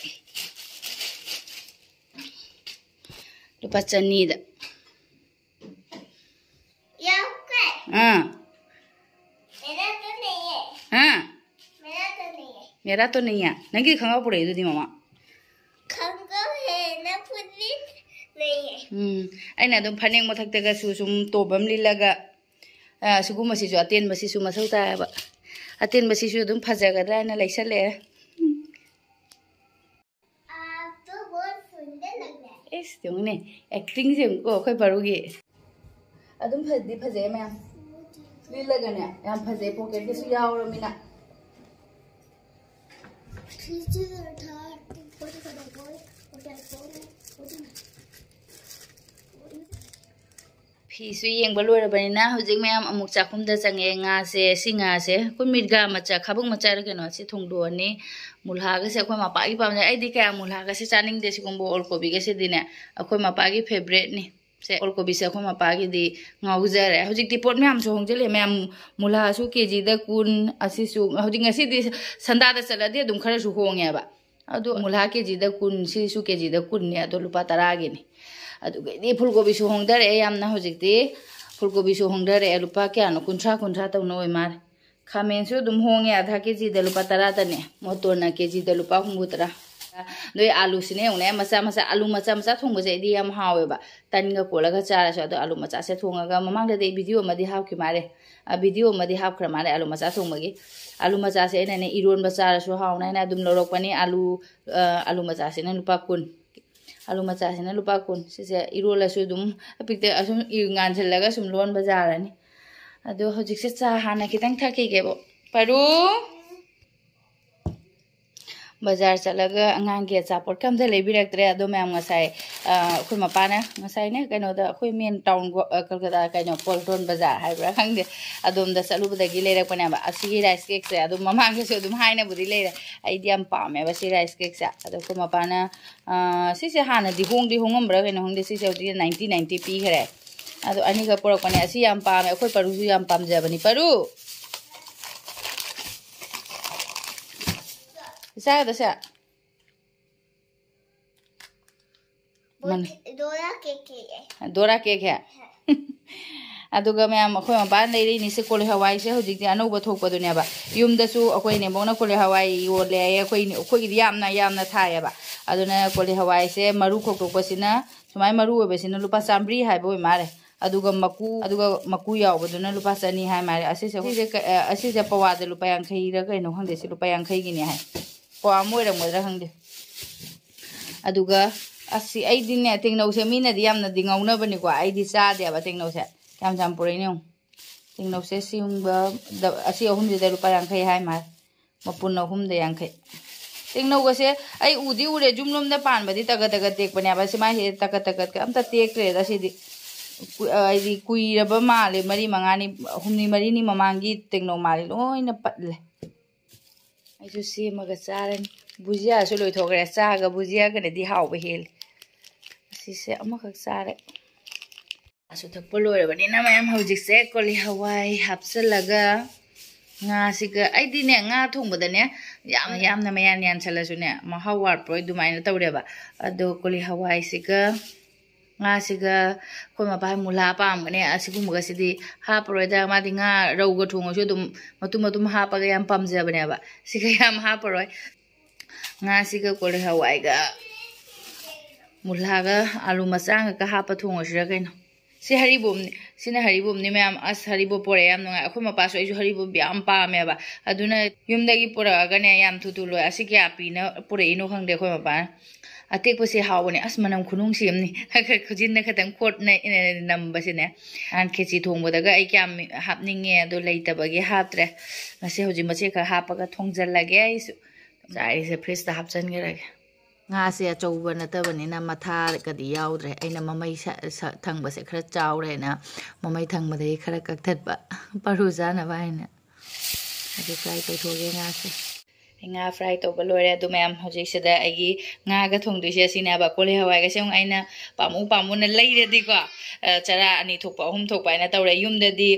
ꯂꯨꯄꯥ ꯆꯅꯤꯗ꯫ ꯑꯥ꯫ ꯑꯥ꯫ ꯃꯦꯔꯥ ꯇꯣ ꯅꯩꯌꯦ꯫ ꯅꯪꯒꯤ ꯈꯪꯒꯥꯎ ꯄꯨꯔꯛꯏꯗꯨꯗꯤ ꯃꯃꯥ꯫ ꯈꯪꯒꯥꯎ ꯍꯦꯟꯅ ꯐꯨꯔꯤꯠ ꯅꯩꯌꯦ꯫ ꯎꯝ꯫ ꯑꯩꯅ ꯑꯗꯨꯝ ꯐꯅꯦꯛ ꯃꯊꯛꯇꯒꯁꯨ ꯁꯨꯝ ꯇꯣꯞ ꯑꯃ ꯂꯤꯠꯂꯒ, ꯑ, ꯁꯤꯒꯨꯝꯕꯁꯤꯁꯨ, ꯑꯇꯦꯟꯕꯁꯤꯁꯨ ꯃꯊꯧ ꯇꯥꯏꯌꯦꯕ꯫ ꯑꯇꯦꯟꯕꯁꯤꯁꯨ ꯑꯗꯨꯝ ꯐꯖꯒꯗ꯭ꯔꯥ ꯍꯥꯏꯅ ꯂꯩꯁꯜꯂꯛꯑꯦ꯫ आपको बहुत सुंदर लग रहा है। ꯑꯦꯁ, ꯌꯦꯡꯉꯨꯅꯦ, ꯑꯦꯛꯇꯤꯡꯁꯦ ꯌꯦꯡꯉꯨꯀꯣ ꯑꯩꯈꯣꯏ ꯄꯔꯨꯒꯤ꯫ ꯑꯗꯨꯝ ꯐꯗꯤ ꯐꯖꯩ ꯃꯌꯥꯝ꯫ ꯂꯤꯠꯂꯒꯅꯦ, ꯌꯥꯝ ꯐꯖꯩ, ꯄꯣꯀꯦꯠꯀꯁꯨ ꯌꯥꯎꯔꯃꯤꯅ꯫ ꯐꯤꯁꯨ ꯌꯦꯡꯕ ꯂꯣꯏꯔꯕꯅꯤꯅ ꯍꯧꯖꯤꯛ ꯃꯌꯥꯝ ꯑꯃꯨꯛ ꯆꯥꯛꯈꯨꯝꯗ ꯆꯪꯉꯛꯑꯦ꯫ ꯉꯥꯁꯦ, ꯁꯤ ꯉꯥꯁꯦ ꯑꯩꯈꯣꯏ ꯃꯤꯔꯒꯥ ꯃꯆꯥ, ꯈꯥꯕꯨꯡ ꯃꯆꯥꯔ ꯀꯩꯅꯣ, ꯁꯤ ꯊꯣꯡꯗꯣꯛꯑꯅꯤ꯫ ꯃꯨꯂꯥꯒꯁꯦ ꯑꯩꯈꯣꯏ ꯃꯄꯥꯒꯤ ꯄꯥꯝꯖꯩ꯫ ꯑꯩꯗꯤ ꯀꯌꯥ ꯃꯨꯂꯥꯒꯁꯦ ꯆꯥꯅꯤꯡꯗꯦ꯫ ꯁꯤꯒꯨꯝꯕ ꯑꯣꯜ ꯀꯣꯕꯤꯒꯁꯤꯗꯤꯅꯦ ꯑꯩꯈꯣꯏ ꯃꯄꯥꯒꯤ ꯐꯦꯕꯔꯦꯠꯅꯤ꯫ ꯁꯦ, ꯑꯣꯜ ꯀꯣꯕꯤꯁꯦ ꯑꯩꯈꯣꯏ ꯃꯄꯥꯒꯤꯗꯤ ꯉꯥꯎꯖꯔꯦ꯫ ꯍꯧꯖꯤꯛꯇꯤ ꯄꯣꯠ ꯃꯌꯥꯝꯁꯨ ꯍꯣꯡꯖꯤꯜꯂꯦ ꯃꯌꯥꯝ꯫ ꯃꯨꯂꯥꯁꯨ ꯀꯦ ꯖꯤꯗ ꯀꯨꯟ, ꯑꯁꯤꯁꯨ ꯍꯧꯖꯤꯛ ꯉꯁꯤꯗꯤ ꯁꯟꯗꯥꯗ ꯆꯠꯂꯗꯤ ꯑꯗꯨꯝ ꯈꯔꯁꯨ ꯍꯣꯡꯉꯦꯕ꯫ ꯑꯗꯣ ꯃꯨꯂꯥ ꯀꯦ ꯖꯤꯗ ꯀꯨꯟ, ꯁꯤꯁꯨ ꯀꯦ ꯖꯤꯗ ꯀꯨꯟꯅꯦ, ꯑꯗꯣ ꯂꯨꯄꯥ ꯇꯔꯥꯒꯤꯅꯤ꯫ ꯑꯗꯨꯒꯩꯗꯤ ꯐꯨꯜ ꯀꯣꯕꯤꯁꯨ ꯍꯣꯡꯊꯔꯛꯑꯦ ꯌꯥꯝꯅ ꯍꯧꯖꯤꯛꯇꯤ꯫ ꯐꯨꯜ ꯀꯣꯕꯤꯁꯨ ꯍꯣꯡꯊꯔꯛꯑꯦ꯫ ꯂꯨꯄꯥ ꯀꯌꯥꯅꯣ? ꯀꯨꯟꯊ꯭ꯔꯥ, ꯀꯨꯟꯊ꯭ꯔꯥ ꯇꯧꯅ ꯑꯣꯏ ꯃꯥꯜꯂꯦ꯫ ꯈꯥꯃꯦꯟꯁꯨ ꯑꯗꯨꯝ ꯍꯣꯡꯉꯦ, ꯑꯥꯙꯥ ꯀꯦ ꯖꯤꯗ ꯂꯨꯄꯥ ꯇꯔꯥꯗꯅꯦ꯫ ꯃꯣꯇꯣꯔꯅ ꯀꯦ ꯖꯤꯗ ꯂꯨꯄꯥ ꯍꯨꯝꯐꯨ ꯇꯔꯥ꯫ ꯅꯣꯏ ꯑꯥꯂꯨꯁꯤꯅꯦ ꯌꯦꯡꯉꯨꯅꯦ, ꯃꯆꯥ ꯃꯆꯥ, ꯑꯥꯂꯨ ꯃꯆꯥ ꯃꯆꯥ ꯊꯣꯡꯕꯁꯦ ꯑꯩꯗꯤ ꯌꯥꯝ ꯍꯥꯎꯋꯦꯕ꯫ ꯇꯟꯒ ꯀꯣꯠꯂꯒ ꯆꯥꯔꯁꯨ꯫ ꯑꯗꯣ ꯑꯥꯂꯨ ꯃꯆꯥꯁꯦ ꯊꯣꯡꯉꯒ ꯃꯃꯥꯡꯗꯗꯤ ꯑꯩ ꯚꯤꯗꯤꯑꯣ ꯑꯃꯗꯤ ꯍꯥꯞꯈꯤ ꯃꯥꯜꯂꯦ꯫ ꯑ, ꯚꯤꯗꯤꯑꯣ ꯑꯃꯗꯤ ꯍꯥꯞꯈ꯭ꯔ ꯃꯥꯜꯂꯦ ꯑꯥꯂꯨ ꯃꯆꯥ ꯊꯣꯡꯕꯒꯤ꯫ ꯑꯥꯂꯨ ꯃꯆꯥꯁꯦ ꯑꯩꯅꯅꯦ ꯏꯔꯣꯟꯕ ꯆꯥꯔꯁꯨ ꯍꯥꯎꯅ ꯍꯥꯏꯅ ꯑꯗꯨꯝ ꯂꯧꯔꯛꯄꯅꯤ꯫ ꯑꯥꯂꯨ, ꯑ, ꯑꯥꯂꯨ ꯃꯆꯥꯁꯤꯅ ꯂꯨꯄꯥ ꯀꯨꯟ꯫ ꯑꯥꯂꯨ ꯃꯆꯥꯁꯤꯅ ꯂꯨꯄꯥ ꯀꯨꯟ꯫ ꯁꯤꯁꯦ ꯏꯔꯣꯜꯂꯁꯨ ꯑꯗꯨꯝ ꯑꯄꯤꯛꯇ ꯑꯁꯨꯝ ꯏ-, ꯉꯥꯟꯁꯤꯜꯂꯒ ꯁꯨꯝ ꯂꯣꯟꯕ ꯌꯥꯔꯅꯤ꯫ ꯑꯗꯣ ꯍꯧꯖꯤꯛꯁꯦ ꯆꯥ ꯍꯥꯟꯅ ꯈꯤꯇꯪ ꯊꯛꯈꯤꯒꯦꯕ꯫ ꯄꯔꯨ꯫ ꯕꯖꯥꯔ ꯆꯠꯂꯒ ꯑꯉꯥꯡꯒꯤ ꯑꯆꯥꯄꯣꯠꯀ ꯑꯝꯇ ꯂꯩꯕꯤꯔꯛꯇ꯭ꯔꯦ꯫ ꯑꯗꯣ ꯃꯌꯥꯝ, ꯉꯁꯥꯏ ꯑ, ꯑꯩꯈꯣꯏ ꯃꯄꯥꯅ ꯉꯁꯥꯏꯅꯦ ꯀꯩꯅꯣꯗ, ꯑꯩꯈꯣꯏ ꯃꯦꯟ ꯇꯥꯎꯟ ꯒꯣ-, ꯑ, ꯀꯜꯀꯇꯥ ꯀꯩꯅꯣ, ꯄꯣꯜꯇꯣꯟ ꯕꯖꯥꯔ ꯍꯥꯏꯕ꯭ꯔꯥ ꯈꯪꯗꯦ, ꯑꯗꯣꯝꯗ ꯆꯠꯂꯨꯕꯗꯒꯤ ꯂꯩꯔꯛꯄꯅꯦꯕ꯫ ꯑꯁꯤꯒꯤ ꯔꯥꯏꯁ ꯀꯦꯛꯁꯦ ꯑꯗꯨꯝ ꯃꯃꯥꯡꯗꯁꯨ ꯑꯗꯨꯝ ꯍꯥꯏꯅꯕꯨꯗꯤ ꯂꯩꯔꯦ, ꯑꯩꯗꯤ ꯌꯥꯝ ꯄꯥꯝꯃꯦꯕ ꯁꯤ ꯔꯥꯏꯁ ꯀꯦꯛꯁꯦ꯫ ꯑꯗꯣ ꯑꯩꯈꯣꯏ ꯃꯄꯥꯅ, ꯑ, ꯁꯤꯁꯦ ꯍꯥꯟꯅꯗꯤ ꯍꯣꯡꯗꯤ ꯍꯣꯡꯉꯝꯕ꯭ꯔꯥ ꯀꯩꯅꯣ ꯈꯪꯗꯦ, ꯁꯤꯁꯦ ꯍꯧꯖꯤꯛꯇꯤ ꯅꯥꯏꯟꯇꯤ ꯅꯥꯏꯟꯇꯤ ꯄꯤꯈꯔꯦ꯫ ꯑꯗꯣ ꯑꯅꯤꯈꯛ ꯄꯨꯔꯛꯄꯅꯦ꯫ ꯑꯁꯤ ꯌꯥꯝ ꯄꯥꯝꯃꯦ, ꯑꯩꯈꯣꯏ ꯄꯔꯨꯁꯨ ꯌꯥꯝ ꯄꯥꯝꯖꯕꯅꯤ꯫ ꯄꯔꯨ, ꯆꯥꯒꯗꯁꯦ꯫ ꯃꯅꯦ꯫ ꯗꯣꯔꯥ ꯀꯦꯛ ꯍꯦꯛꯑꯦ꯫ ꯗꯣꯔꯥ ꯀꯦꯛ ꯍꯦꯛ? ꯑꯗꯨꯒ ꯃꯌꯥꯝ, ꯑꯩꯈꯣꯏ ꯃꯄꯥꯅ ꯂꯩꯔꯛꯏꯅꯤꯁꯦ ꯀꯣꯂꯤ ꯍꯋꯥꯏꯁꯦ, ꯍꯧꯖꯤꯛꯇꯤ ꯑꯅꯧꯕ ꯊꯣꯛꯄꯗꯨꯅꯦꯕ꯫ ꯌꯨꯝꯗꯁꯨ ꯑꯩꯈꯣꯏ ꯅꯦꯝꯕꯣꯛꯅ ꯀꯣꯂꯤ ꯍꯋꯥꯏ ꯌꯣꯜꯂꯦ ꯍꯥꯏꯌꯦ, ꯑꯩꯈꯣꯏ, ꯑꯩꯈꯣꯏꯒꯤꯗꯤ ꯌꯥꯝꯅ ꯌꯥꯝꯅ ꯊꯥꯏꯌꯦꯕ꯫ ꯑꯗꯨꯅ ꯀꯣꯂꯤ ꯍꯋꯥꯏꯁꯦ ꯃꯔꯨ ꯈꯣꯛꯇꯣꯛꯄꯁꯤꯅ, ꯁꯨꯃꯥꯏꯅ ꯃꯔꯨ ꯑꯣꯏꯕꯁꯤꯅ ꯂꯨꯄꯥ ꯆꯥꯝꯃꯔꯤ ꯍꯥꯏꯕ ꯑꯣꯏ ꯃꯥꯜꯂꯦ꯫ ꯑꯗꯨꯒ ꯃꯀꯨ, ꯑꯗꯨꯒ ꯃꯀꯨ ꯌꯥꯎꯕꯗꯨꯅ ꯂꯨꯄꯥ ꯆꯅꯤ ꯍꯥꯏ ꯃꯥꯜꯂꯦ꯫ ꯑꯁꯤꯁꯦ, ꯑꯁꯤꯁꯦ ꯀ-, ꯑ, ꯑꯁꯤꯁꯦ ꯄꯋꯥꯗ ꯂꯨꯄꯥ ꯌꯥꯡꯈꯩꯔ ꯀꯩꯅꯣ ꯈꯪꯗꯦ, ꯁꯤ ꯂꯨꯄꯥ ꯌꯥꯡꯈꯩꯒꯤꯅꯦ ꯍꯥꯏ꯫ ꯄꯋꯥ ꯑꯃ ꯑꯣꯏꯔꯝꯒꯗ꯭ꯔꯥ ꯈꯪꯗꯦ꯫ ꯑꯗꯨꯒ ꯑꯁꯤ, ꯑꯩꯗꯤꯅꯦ, ꯇꯦꯡꯅꯧꯁꯦ ꯃꯤꯅꯗꯤ ꯌꯥꯝꯅꯗꯤ ꯉꯧꯅꯕꯅꯤꯀꯣ, ꯑꯩꯗꯤ ꯆꯥꯗꯦꯕ ꯇꯦꯡꯅꯧꯁꯦ꯫ ꯌꯥꯝ ꯌꯥꯝ ꯄꯨꯔꯛꯏꯅꯦ ꯌꯦꯡꯉꯨ꯫ ꯇꯦꯡꯅꯧꯁꯦ ꯁꯤꯒꯨꯝꯕ, ꯗ-, ꯑꯁꯤ ꯑꯍꯨꯝꯁꯤꯗ ꯂꯨꯄꯥ ꯌꯥꯡꯈꯩ ꯍꯥꯏ ꯃꯥꯜꯂꯦ꯫ ꯃꯄꯨꯟ ꯑꯍꯨꯝꯗ ꯌꯥꯡꯈꯩ꯫ ꯇꯦꯡꯅꯧꯒꯁꯦ ꯑꯩ ꯎꯗꯤ ꯎꯔꯦ, ꯌꯨꯝꯂꯣꯝꯗ ꯄꯥꯟꯕꯗꯤ ꯇꯒꯠ ꯇꯒꯠ ꯇꯦꯛꯄꯅꯦꯕ꯫ ꯁꯤ ꯃꯥꯏꯁꯦ ꯇꯒꯠ ꯇꯒꯠꯀ ꯑꯝꯇ ꯇꯦꯛꯇ꯭ꯔꯦꯗ ꯁꯤꯗꯤ꯫ ꯀꯨ-, ꯑ, ꯍꯥꯏꯗꯤ ꯀꯨꯏꯔꯕ ꯃꯥꯜꯂꯦ, ꯃꯔꯤ ꯃꯉꯥꯅꯤ, ꯍꯨꯝꯅꯤ ꯃꯔꯤꯅꯤ ꯃꯃꯥꯡꯒꯤ ꯇꯦꯡꯅꯧ ꯃꯥꯜꯂꯦ, ꯂꯣꯏꯅ ꯄꯠꯂꯦ꯫ ꯑꯩꯁꯨ ꯁꯦꯝꯃꯒ ꯆꯥꯔꯅꯤ꯫ ꯕꯨꯖꯤꯌꯥꯁꯨ ꯂꯣꯏꯊꯣꯛꯈ꯭ꯔꯦ꯫ ꯆꯥꯒ ꯕꯨꯖꯤꯌꯥꯒꯅꯗꯤ ꯍꯥꯎꯕ ꯍꯦꯜꯂꯤ꯫ ꯑꯁꯤꯁꯦ ꯑꯃꯈꯛ ꯆꯥꯔꯦ꯫ ꯆꯥꯁꯨ ꯊꯛꯄ ꯂꯣꯏꯔꯕꯅꯤꯅ ꯃꯌꯥꯝ, ꯍꯧꯖꯤꯛꯁꯦ ꯀꯣꯂꯤ ꯍꯋꯥꯏ ꯍꯥꯞꯆꯤꯜꯂꯒ, ꯉꯥꯁꯤꯒ, ꯑꯩꯗꯤꯅꯦ, ꯉꯥ ꯊꯣꯡꯕꯗꯅꯦ, ꯌꯥꯝ, ꯌꯥꯝꯅ ꯃꯌꯥꯟ ꯌꯥꯟꯁꯜꯂꯁꯨꯅꯦ, ꯃꯍꯥꯎ ꯋꯥꯠꯄ꯭ꯔꯣꯏ ꯑꯗꯨꯃꯥꯏꯅ ꯇꯧꯔꯦꯕ꯫ ꯑꯗꯣ ꯀꯣꯂꯤ ꯍꯋꯥꯏꯁꯤꯒ ꯉꯥꯁꯤꯒ, ꯑꯩꯈꯣꯏ ꯃꯄꯥ ꯃꯨꯂꯥ ꯄꯥꯝꯒꯅꯦ, ꯑꯁꯤꯒꯨꯝꯕꯒꯁꯤꯗꯤ ꯍꯥꯞꯄꯔꯣꯏꯗ꯫ ꯃꯥꯗꯤ ꯉꯥ ꯔꯧꯒ ꯊꯣꯡꯉꯁꯨ ꯑꯗꯨꯝ ꯃꯇꯨꯝ ꯃꯇꯨꯝ ꯍꯥꯞꯄꯒ ꯌꯥꯝ ꯄꯥꯝꯖꯕꯅꯦꯕ꯫ ꯁꯤꯒ ꯌꯥꯝ ꯍꯥꯞꯄꯔꯣꯏ꯫ ꯉꯥꯁꯤꯒ ꯀꯣꯂꯤ ꯍꯋꯥꯏꯒ ꯃꯨꯂꯥꯒ ꯑꯂꯨ ꯃꯆꯥ ꯉꯥꯛꯀ ꯍꯥꯞꯄ ꯊꯣꯡꯉꯁꯤꯔ ꯀꯩꯅꯣ꯫ ꯁꯤ ꯍꯔꯤꯕꯣꯞꯅꯤ, ꯁꯤꯅ ꯍꯔꯤꯕꯣꯞꯅꯤ ꯃꯌꯥꯝ꯫ ꯑꯁ, ꯍꯔꯤꯕꯣꯞ ꯄꯣꯔꯛꯑꯦ, ꯌꯥꯝ ꯅꯨꯡꯉꯥꯏ꯫ ꯑꯩꯈꯣꯏ ꯃꯄꯥꯁꯨ ꯑꯩꯁꯨ ꯍꯔꯤꯕꯣꯞ ꯌꯥꯝ ꯄꯥꯝꯃꯦꯕ꯫ ꯑꯗꯨꯅ ꯌꯨꯝꯗꯒꯤ ꯄꯨꯔꯛꯑꯒꯅꯦ, ꯌꯥꯝ ꯊꯨ ꯊꯨ ꯂꯣꯏ꯫ ꯑꯁꯤ ꯀꯌꯥ ꯄꯤꯅ ꯄꯨꯔꯛꯏꯅꯣ ꯈꯪꯗꯦ ꯑꯩꯈꯣꯏ ꯃꯄꯥꯅ꯫ ꯑꯇꯦꯛꯄꯁꯦ ꯍꯥꯎꯕꯅꯦ꯫ ꯑꯁ, ꯃꯅꯝ ꯈꯨꯅꯨꯡꯁꯤ ꯑꯃꯅꯤ꯫ ꯈꯨꯖꯤꯟꯅ ꯈꯇꯪ ꯈꯣꯠꯅ ꯅꯝꯕꯁꯤꯅꯦ꯫ ꯅꯍꯥꯟ ꯈꯦꯆꯤ ꯊꯣꯡꯕꯗꯒ ꯑꯩ ꯀꯌꯥꯝ ꯍꯥꯞꯅꯤꯡꯉꯦ, ꯑꯗꯣ ꯂꯩꯇꯕꯒꯤ ꯍꯥꯞꯇ꯭ꯔꯦ꯫ ꯉꯁꯤ ꯍꯧꯖꯤꯛ ꯃꯆꯦꯠ ꯈꯔ ꯍꯥꯞꯄꯒ ꯊꯣꯡꯖꯜꯂꯒꯦ ꯑꯩꯁꯨ꯫ ꯆꯥꯏꯔꯤꯁꯦ ꯐ꯭ꯔꯤꯖꯇ ꯍꯥꯞꯆꯤꯟꯈ꯭ꯔꯒꯦ꯫ ꯉꯥꯁꯦ ꯑꯆꯧꯕ ꯅꯠꯇꯕꯅꯤꯅ ꯃꯊꯥꯒꯗꯤ ꯌꯥꯎꯗ꯭ꯔꯦ꯫ ꯑꯩꯅ ꯃꯃꯩ ꯁ-, ꯁ-, ꯊꯪꯕꯁꯦ ꯈꯔ ꯆꯥꯎꯔꯦꯅ ꯃꯃꯩ ꯊꯪꯕꯗꯒꯤ ꯈꯔ ꯀꯛꯊꯠꯄ, ꯄꯥꯔꯨ ꯆꯥꯅꯕ ꯍꯥꯏꯅ꯫ ꯑꯗꯨ ꯐ꯭ꯔꯥꯏ ꯇꯧꯊꯣꯛꯑꯒꯦ ꯉꯥꯁꯦ꯫ ꯑꯩ ꯉꯥ ꯐ꯭ꯔꯥꯏ ꯇꯧꯕ ꯂꯣꯏꯔꯦ꯫ ꯑꯗꯨ ꯃꯌꯥꯝ, ꯍꯧꯖꯤꯛꯁꯤꯗ ꯑꯩꯒꯤ ꯉꯥꯒ ꯊꯣꯡꯗꯣꯏꯁꯦ ꯑꯁꯤꯅꯦꯕ꯫ ꯀꯣꯂꯤ ꯍꯋꯥꯏꯒꯁꯦ ꯑꯃꯨꯛ ꯑꯩꯅ ꯄꯥꯝꯃꯨ ꯄꯥꯝꯃꯨꯅ ꯂꯩꯔꯗꯤꯀꯣ, ꯑ, ꯆꯔꯥ ꯑꯅꯤ ꯊꯣꯛꯄ, ꯑꯍꯨꯝ ꯊꯣꯛꯄ ꯍꯥꯏꯅ ꯇꯧꯔꯦ꯫ ꯌꯨꯝꯗꯗꯤ,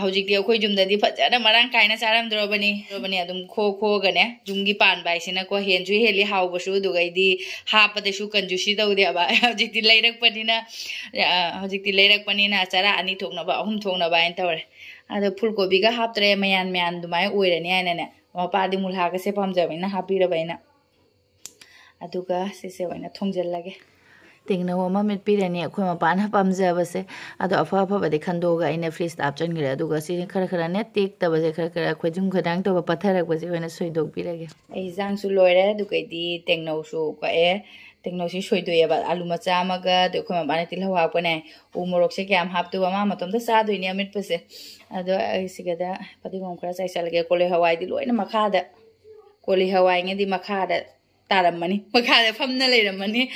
ꯍꯧꯖꯤꯛꯇꯤ ꯑꯩꯈꯣꯏ ꯌꯨꯝꯗꯗꯤ ꯐꯖꯅ ꯃꯔꯥꯡ ꯀꯥꯏꯅ ꯆꯥꯔꯝꯗ꯭ꯔꯣꯕꯅꯤ꯫ ꯑꯗꯨꯝ ꯈꯣ ꯈꯣꯒꯅꯦ, ꯌꯨꯝꯒꯤ ꯄꯥꯟꯕ ꯍꯥꯏꯁꯤꯅꯀꯣ, ꯍꯦꯟꯁꯨ ꯍꯦꯜꯂꯤ ꯍꯥꯎꯕꯁꯨ, ꯑꯗꯨꯒꯩꯗꯤ ꯍꯥꯞꯄꯗꯁꯨ ꯀꯟꯖꯨꯁꯤ ꯇꯧꯗꯦꯕ꯫ ꯍꯧꯖꯤꯛꯇꯤ ꯂꯩꯔꯛꯄꯅꯤꯅ, ꯑ, ꯍꯧꯖꯤꯛꯇꯤ ꯂꯩꯔꯛꯄꯅꯤꯅ ꯆꯔꯥ ꯑꯅꯤ ꯊꯣꯛꯅꯕ, ꯑꯍꯨꯝ ꯊꯣꯛꯅꯕ ꯍꯥꯏꯅ ꯇꯧꯔꯦ꯫ ꯑꯗꯣ ꯐꯨꯜ ꯀꯣꯕꯤꯒ ꯍꯥꯞꯇ꯭ꯔꯦ, ꯃꯌꯥꯟ ꯃꯌꯥꯟ ꯑꯗꯨꯃꯥꯏꯅ ꯑꯣꯏꯔꯅꯤ ꯍꯥꯏꯅꯅꯦ꯫ ꯃꯄꯥꯗꯤ ꯃꯨꯂꯥꯒꯁꯦ ꯄꯥꯝꯖꯕꯅꯤꯅ ꯍꯥꯞꯄꯤꯔꯕ ꯑꯩꯅ꯫ ꯑꯗꯨꯒ ꯁꯤꯁꯦ ꯑꯣꯏꯅ ꯊꯣꯡꯖꯤꯜꯂꯒꯦ꯫ ꯇꯦꯡꯅꯧ ꯑꯃ ꯃꯦꯠꯄꯤꯔꯅꯤ ꯑꯩꯈꯣꯏ ꯃꯄꯥꯅ ꯄꯥꯝꯖꯕꯁꯦ꯫ ꯑꯗꯣ ꯑꯐ ꯑꯐꯕꯗꯤ ꯈꯟꯗꯣꯛꯑꯒ ꯑꯩꯅ ꯐ꯭ꯔꯤꯖꯇ ꯍꯥꯞꯆꯤꯟꯈ꯭ꯔꯦ꯫ ꯑꯗꯨꯒ ꯁꯤ ꯈꯔ ꯈꯔꯅꯦ ꯇꯦꯛꯇꯕꯁꯦ, ꯈꯔ ꯈꯔ ꯈꯣꯏꯖꯨꯝ ꯈꯣꯏꯗꯥꯡ ꯇꯧꯕ ꯄꯠꯊꯔꯛꯄꯁꯦ ꯑꯣꯏꯅ ꯁꯣꯏꯗꯣꯛꯄꯤꯔꯒꯦ꯫ ꯑꯩ ꯏꯟꯖꯥꯡꯁꯨ ꯂꯣꯏꯔꯦ, ꯑꯗꯨꯒꯩꯗꯤ ꯇꯦꯡꯅꯧꯁꯨ ꯀꯛꯑꯦ꯫ ꯇꯦꯡꯅꯧꯁꯤ ꯁꯣꯏꯗꯣꯛꯑꯦꯕ, ꯑꯂꯨ ꯃꯆꯥ ꯑꯃꯒ, ꯑꯗꯨ ꯑꯩꯈꯣꯏ ꯃꯄꯥꯅ ꯇꯤꯜꯍꯧ ꯍꯥꯞꯄꯅꯦ꯫ ꯎ ꯃꯣꯔꯣꯛꯁꯦ ꯀꯌꯥꯝ ꯍꯥꯞꯇꯣꯏꯕ, ꯃꯥ ꯃꯇꯣꯝꯇ ꯆꯥꯗꯣꯏꯅꯦ ꯑꯃꯦꯠꯄꯁꯦ꯫ ꯑꯗꯣ ꯑꯩ ꯁꯤꯒꯗ ꯐꯗꯤꯒꯣꯝ ꯈꯔ ꯆꯥꯏꯁꯜꯂꯒꯦ꯫ ꯀꯣꯂꯤ ꯍꯋꯥꯏꯗꯤ ꯂꯣꯏꯅ ꯃꯈꯥꯗ, ꯀꯣꯂꯤ ꯍꯋꯥꯏꯉꯩꯗꯤ ꯃꯈꯥꯗ ꯇꯥꯔꯝꯃꯅꯤ, ꯃꯈꯥꯗ ꯐꯝꯅ ꯂꯩꯔꯝꯃꯅꯤ꯫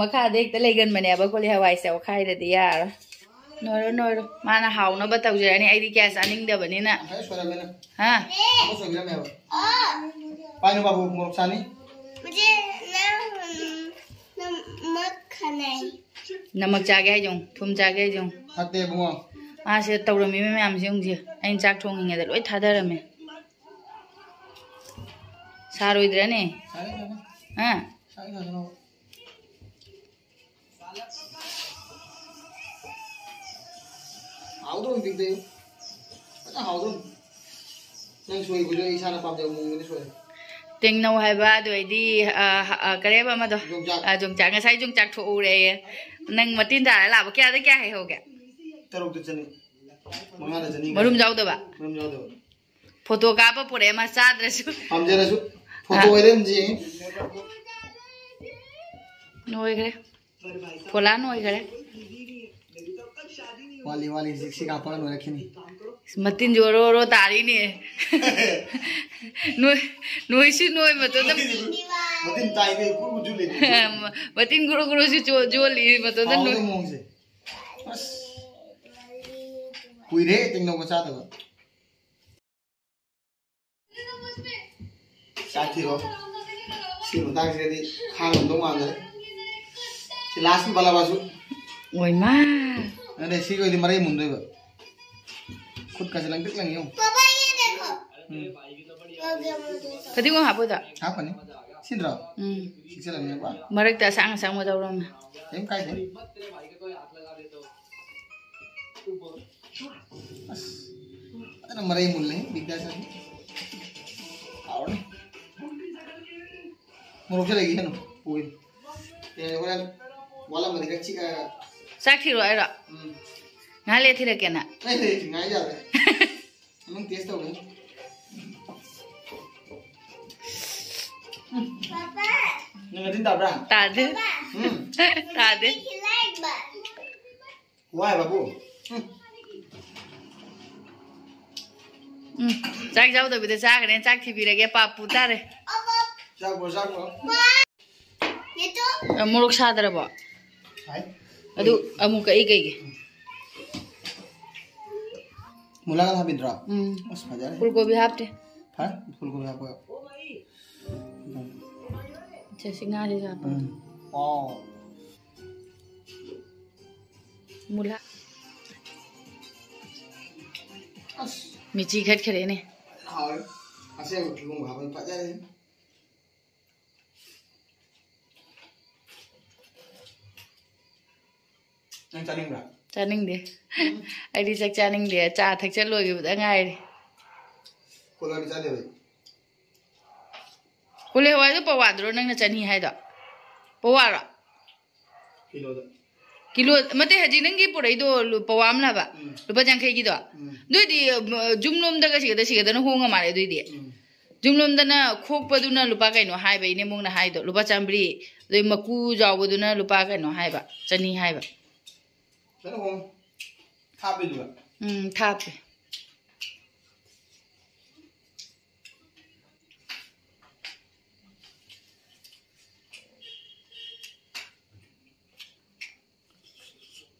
ꯃꯈꯥꯗ ꯍꯦꯛꯇ ꯂꯩꯒꯟꯕꯅꯦꯕ ꯀꯣꯂꯤ ꯍꯋꯥꯏꯁꯦ, ꯑꯣꯠꯈꯥꯏꯗ꯭ꯔꯗꯤ ꯌꯥꯔꯣꯏ꯫ ꯅꯣꯏꯔꯣ, ꯅꯣꯏꯔꯣ꯫ ꯃꯥꯅ ꯍꯥꯎꯅꯕ ꯇꯧꯖꯔꯅꯤ, ꯑꯩꯗꯤ ꯀꯌꯥ ꯆꯥꯅꯤꯡꯗꯕꯅꯤꯅ꯫ ꯉꯁꯥꯏ ꯁꯣꯏꯔꯝꯃꯦꯅ꯫ ꯍꯥ? ꯑꯃ ꯁꯣꯏꯕꯤꯔꯝꯃꯦꯕ꯫ ꯄꯥꯏꯅꯨ ꯕꯥꯕꯨ, ꯃꯣꯔꯣꯛ ꯆꯥꯅꯤ꯫ ꯅꯃꯛ ꯆꯥꯒꯦ ꯍꯥꯏꯁꯦ ꯌꯦꯡꯉꯨ, ꯊꯨꯝ ꯆꯥꯒꯦ ꯍꯥꯏꯁꯦ ꯌꯦꯡꯉꯨ꯫ ꯐꯠꯇꯦ ꯏꯕꯨꯡꯉꯣ꯫ ꯃꯥꯁꯦ ꯇꯧꯔꯝꯃꯤꯕ ꯃꯌꯥꯝꯁꯦ ꯌꯦꯡꯉꯨꯁꯦ꯫ ꯑꯩꯅ ꯆꯥꯛ ꯊꯣꯡꯉꯤꯉꯩꯗ ꯂꯣꯏ ꯊꯥꯗꯔꯝꯃꯦ꯫ ꯁꯥꯔꯣꯏꯗ꯭ꯔꯅꯦ? ꯁꯥꯔꯦ, ꯁꯥꯔꯦ꯫ ꯍꯥ? ꯁꯥꯔꯦ, ꯁꯥꯔꯦ, ꯁꯥꯔꯦ꯫ ꯍꯥꯎꯗ꯭ꯔꯣ ꯄꯤꯛꯇꯦ? ꯐꯖꯅ ꯍꯥꯎꯗ꯭ꯔꯣ? ꯅꯪ ꯁꯣꯏꯕꯁꯨ ꯑꯩ ꯏꯁꯥꯅ ꯄꯥꯝꯖꯕ ꯃꯑꯣꯡꯗꯅꯤ ꯁꯣꯏꯔꯦ꯫ ꯇꯦꯡꯅꯧ ꯍꯥꯏꯕ ꯑꯗꯨ ꯑꯩꯗꯤ, ꯑ, ꯑ, ꯀꯔꯤ ꯍꯥꯏꯕ ꯑꯃꯗꯣ? ꯌꯣꯡꯆꯥꯛ꯫ ꯑ, ꯌꯣꯡꯆꯥꯛ꯫ ꯉꯁꯥꯏ ꯌꯣꯡꯆꯥꯛ ꯊꯣꯛꯎꯔꯦ꯫ ꯅꯪ ꯃꯇꯤꯟ ꯇꯥꯔ ꯂꯥꯛꯄ꯫ ꯀꯌꯥꯗ ꯀꯌꯥ ꯍꯩꯍꯧꯒꯦ? ꯇꯔꯨꯛꯇ ꯆꯅꯤ꯫ ꯃꯉꯥꯗ ꯆꯅꯤ꯫ ꯃꯔꯨꯝ ꯌꯥꯎꯗꯕ? ꯃꯔꯨꯝ ꯌꯥꯎꯗꯕ꯫ ꯐꯣꯇꯣ ꯀꯥꯞꯄ ꯄꯨꯔꯛꯑꯦ ꯃꯥ ꯆꯥꯗ꯭ꯔꯁꯨ꯫ ꯄꯥꯝꯖꯔꯁꯨ꯫ ꯐꯣꯇꯣ ꯑꯥ꯫ ꯑꯣꯏꯔꯦ ꯑꯗꯨꯝ ꯌꯦꯡꯉꯤ꯫ ꯂꯣꯏꯈ꯭ꯔꯦ꯫ ꯐꯣꯂꯥ ꯂꯣꯏꯈ꯭ꯔꯦ꯫ ꯋꯥꯠꯂꯤ, ꯋꯥꯠꯂꯤ, ꯍꯧꯖꯤꯛ ꯁꯤ ꯀꯥꯞꯄꯒ ꯂꯣꯏꯔꯛꯈꯤꯅꯤ꯫ ꯃꯇꯤꯟꯁꯨ ꯑꯣꯔꯣ ꯑꯣꯔꯣ ꯇꯥꯔꯤꯅꯦ꯫ ꯅꯣꯏ, ꯅꯣꯏꯁꯨ ꯅꯣꯏ ꯃꯇꯣꯟꯗ꯫ ꯃꯇꯤꯟ ꯇꯥꯏꯅꯦ, ꯀꯨꯔꯨ ꯀꯨꯔꯨ ꯆꯨꯂꯤ꯫ ꯃꯇꯤꯟ ꯒꯨꯔꯨ ꯒꯨꯔꯨꯁꯨ ꯆꯣ-, ꯆꯣꯜꯂꯤ ꯃꯇꯣꯟꯗ ꯍꯥꯎꯔꯦ ꯅꯣꯏ꯫ ꯃꯑꯣꯡꯁꯦ꯫ ꯑꯁ꯫ ꯀꯨꯏꯔꯦ ꯇꯦꯡꯅꯧꯒ ꯆꯥꯗꯕ꯫ ꯆꯥꯛ ꯊꯤꯔꯣ꯫ ꯁꯤ ꯃꯇꯥꯡꯁꯤꯗꯗꯤ ꯈꯥꯡꯉꯝꯗꯧ ꯃꯥꯟꯗꯔꯦ꯫ ꯁꯤ ꯂꯥꯁ ꯕꯂꯥꯕꯥꯁꯨ꯫ ꯑꯣꯏꯃꯥ꯫ ꯑꯗꯩ ꯁꯤꯒꯤ ꯑꯣꯏꯗꯤ ꯃꯔꯩ ꯃꯨꯟꯗꯣꯏꯕ꯫ ꯈꯨꯠꯀꯁꯦ ꯂꯪꯇ꯭ꯔꯤꯛ ꯂꯪꯉꯤ ꯌꯦꯡꯉꯨ꯫ पापा, ये देखो। ꯎꯝ꯫ ꯐꯗꯤꯒꯣꯝ ꯍꯥꯞꯄꯣꯏꯗ꯫ ꯍꯥꯞꯀꯅꯤ꯫ ꯁꯤꯗ꯭ꯔꯣ? ꯎꯝ꯫ ꯁꯤꯛꯆꯜꯂꯝꯅꯤꯀꯣ꯫ ꯃꯔꯛꯇ ꯑꯁꯥꯡ ꯑꯁꯥꯡꯕ ꯇꯧꯔꯝꯃꯦ꯫ ꯀꯩꯝ ꯀꯥꯏꯗꯦ꯫ ꯑꯁ꯫ ꯐꯖꯅ ꯃꯔꯩ ꯃꯨꯜꯂꯦ, ꯕꯤꯗ꯭ꯌꯥꯁꯥꯏ꯫ ꯍꯥꯎꯔꯅꯤ꯫ ꯃꯣꯔꯣꯛꯁꯦ ꯂꯩꯒꯦ ꯀꯩꯅꯣ, ꯄꯨꯒꯦ꯫ ꯑꯦ, ꯍꯣꯔꯦꯟ ꯋꯥꯠꯂꯝꯃꯗꯤ ꯈꯔ ꯆꯤꯛꯑꯒ꯫ ꯆꯥꯛ ꯊꯤꯔꯣ ꯍꯥꯏꯔꯣ? ꯎꯝ꯫ ꯉꯥꯏꯍꯥꯛ ꯂꯩ ꯊꯤꯔꯛꯀꯦꯅ꯫ ꯑꯦ, ꯑꯦ, ꯉꯥꯏ ꯌꯥꯔꯦ꯫ ꯅꯪ ꯇꯦꯁ ꯇꯧꯒꯦ꯫ ꯎꯝ꯫ ꯅꯪ ꯑꯗꯨꯝ ꯇꯥꯕ꯭ꯔꯥ? ꯇꯥꯗꯦ꯫ ꯎꯝ꯫ ꯇꯥꯗꯦ꯫ ꯋꯥꯏ ꯕꯥꯕꯨ꯫ ꯎꯝ꯫ ꯎꯝ꯫ ꯆꯥꯛ ꯆꯥꯎꯗꯕꯤꯗ ꯆꯥꯈ꯭ꯔꯦ꯫ ꯆꯥꯛ ꯊꯤꯕꯤꯔꯒꯦ꯫ ꯄꯥꯞꯄꯨ ꯇꯥꯔꯦ꯫ ꯆꯥꯛꯄ꯭ꯔꯣ, ꯆꯥꯛꯄ꯭ꯔꯣ? ꯑ, ꯃꯣꯔꯣꯛ ꯁꯥꯗ꯭ꯔꯕꯣ? ꯍꯥꯏ꯫ ꯑꯗꯨ ꯑꯃꯨꯛ ꯀꯛꯏ ꯀꯩꯒꯤ? ꯃꯨꯂꯥꯒ ꯍꯥꯞꯄꯤꯗ꯭ꯔꯣ? ꯎꯝ꯫ ꯑꯁ, ꯐꯖꯔꯦ꯫ ꯐꯨꯜ ꯀꯣꯕꯤ ꯍꯥꯞꯇꯦ꯫ ꯐꯔꯦ, ꯐꯨꯜ ꯀꯣꯕꯤ ꯍꯥꯞꯄꯒ꯫ ꯁꯦ, ꯁꯤ ꯉꯥꯁꯦ ꯍꯥꯞꯄꯒ꯫ ꯎꯝ꯫ ꯋꯥꯎ꯫ ꯃꯨꯂꯥ꯫ ꯑꯁ꯫ ꯃꯤꯆꯤ ꯈꯠꯈ꯭ꯔꯦꯅꯦ꯫ ꯍꯥꯎꯔꯦ꯫ ꯑꯁꯦꯡꯕ ꯀꯤꯍꯣꯝꯒ ꯍꯥꯞꯄꯗꯤ ꯐꯖꯔꯦ꯫ ꯅꯪ ꯆꯥꯅꯤꯡꯕ꯭ꯔꯥ? ꯆꯥꯅꯤꯡꯗꯦ꯫ ꯑꯩꯗꯤ ꯆꯥꯛ ꯆꯥꯅꯤꯡꯗꯦ꯫ ꯆꯥ ꯊꯛꯆ ꯂꯣꯏꯈꯤꯕꯗ ꯉꯥꯏꯔꯤ꯫ ꯀꯣꯂꯣꯅꯤ ꯆꯥꯗꯦꯕ ꯑꯩ꯫ ꯀꯣꯂꯤ ꯍꯋꯥꯏꯗꯣ ꯄꯋꯥꯗꯨꯔꯣ ꯅꯪꯅ ꯆꯅꯤ ꯍꯥꯏꯗꯣ? ꯄꯋꯥꯔꯣ? ꯀꯤꯂꯣꯗ꯫ ꯀꯤꯂꯣ, ꯅꯠꯇꯦ, ꯍꯧꯖꯤꯛ ꯅꯪꯒꯤ ꯄꯨꯔꯛꯏꯗꯣ ꯂꯨ-, ꯄꯋꯥ ꯑꯃ ꯂꯥꯕ? ꯎꯝ꯫ ꯂꯨꯄꯥ ꯌꯥꯡꯈꯩꯒꯤꯗꯣ? ꯎꯝ꯫ ꯑꯗꯨꯏꯗꯤ, ꯑ, ꯖꯨꯝꯂꯣꯝꯗꯒ ꯁꯤꯒꯗ ꯁꯤꯒꯗꯅ ꯍꯣꯡꯉ ꯃꯥꯜꯂꯦ ꯑꯗꯨꯏꯗꯤ꯫ ꯎꯝ꯫ ꯖꯨꯝꯂꯣꯝꯗꯅ ꯈꯣꯛꯄꯗꯨꯅ ꯂꯨꯄꯥ ꯀꯩꯅꯣ ꯍꯥꯏꯕ, ꯏꯅꯦꯝꯕꯣꯛꯅ ꯍꯥꯏꯗꯣ, ꯂꯨꯄꯥ ꯆꯥꯝꯃꯔꯤ, ꯑꯗꯩ ꯃꯀꯨ ꯌꯥꯎꯕꯗꯨꯅ ꯂꯨꯄꯥ ꯀꯩꯅꯣ ꯍꯥꯏꯕ, ꯆꯅꯤ ꯍꯥꯏꯕ꯫ ꯐꯖꯅ ꯍꯣꯡꯉꯦ꯫ ꯊꯥꯞꯄꯤꯗꯨꯒ꯫ ꯎꯝ, ꯊꯥꯞꯄꯤ꯫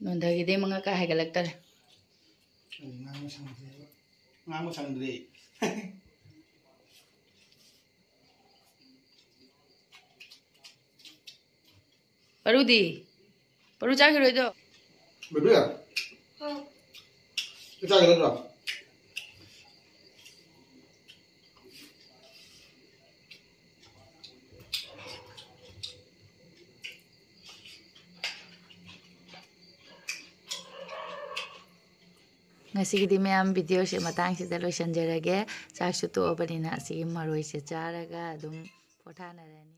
ꯅꯣꯟꯊꯈꯤꯗꯩ ꯃꯉꯛꯀ ꯍꯥꯏꯒꯠꯂꯛꯇꯔꯦ꯫ ꯑꯩ ꯉꯥꯡꯕ ꯁꯪꯗ꯭ꯔꯦꯕ꯫ ꯉꯥꯡꯕ ꯁꯪꯗ꯭ꯔꯦ꯫ ꯄꯔꯨꯗꯤ? ꯄꯔꯨ ꯆꯥꯈꯤꯔꯣꯏꯗꯣ? ꯕꯦꯕꯤ, ꯆꯥꯈꯤꯔꯣꯏꯗ꯭ꯔꯣ? ꯉꯁꯤꯒꯤꯗꯤ ꯃꯌꯥꯝ videoꯁꯦ ꯃꯇꯥꯡꯁꯤꯗ ꯂꯣꯏꯁꯤꯟꯖꯔꯒꯦ꯫ ꯆꯥꯛꯁꯨ ꯇꯣꯛꯑꯕꯅꯤꯅ ꯑꯁꯤꯒꯤ ꯃꯔꯣꯏꯁꯦ ꯆꯥꯔꯒ ꯑꯗꯨꯝ ꯄꯣꯊꯥꯅꯔꯅꯤ꯫